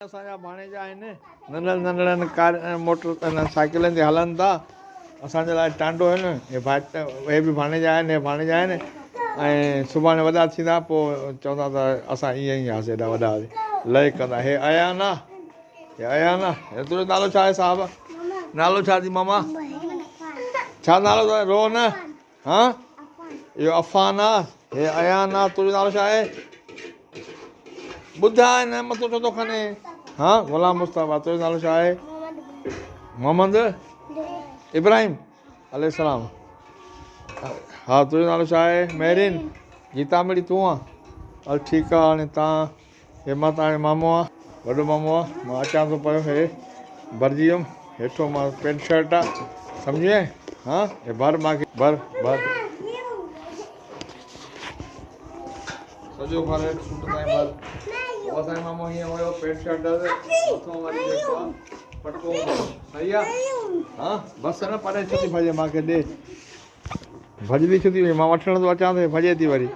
اسان جا ڀاڻيجا آهن ننڍڙن ننڍڙن ڪار موٽر سائيڪلن تي هلن ٿا اسان جي لاء ٽانڊو آهن هي ڀائٽ هي به ڀاڻيجا آهن هي ڀاڻيجا آهن ۽ سڀاڻي وڏا ٿيندا پوء چوندا ته اسان ائين ئي هئاسين ايڏا وڏا لئي ڪندا هي ايان آ هي ايان آ هي تنهنجو نالو ڇا آهي صاحب نالو ڇا ٿي ماما ڇا نالو رو نه ها اهو عفان آ هي ايان آ تنهنجو نالو ڇا آهي ٻڌاء نه مٿو ڇو ٿو کڻي ها غلام مصطفيٰ تنهنجو نالو ڇا آهي محمد ابراهيم عليه السلام ها تنهنجو نالو ڇا آهي مهرين گيتا مڙي تون آ هل ٺيڪ آ هاڻي تان هي مان تان جو مامو آ وڏو مامو آ مان اچان ٿو پيو هي ڀرجي ويم هيٺو مان پينٽ شرٽ آ سمجهي وئين ها هي ڀر مانکي ڀر ڀر سڄو ڀر هيٺ سوٽ تائين ڀر پوء اسان جو مامو هيئن هيو پينٽ شرٽ مٿو وري جيڪو آ پٽڪو هوندو صحيح آ ها بس نه پري ڇو ٿي ڀڄي مانکي ڏي ڀڄندي ڇو ٿي وڃي مان وٺڻ ٿو اچان ته ڀڄي ٿي وري.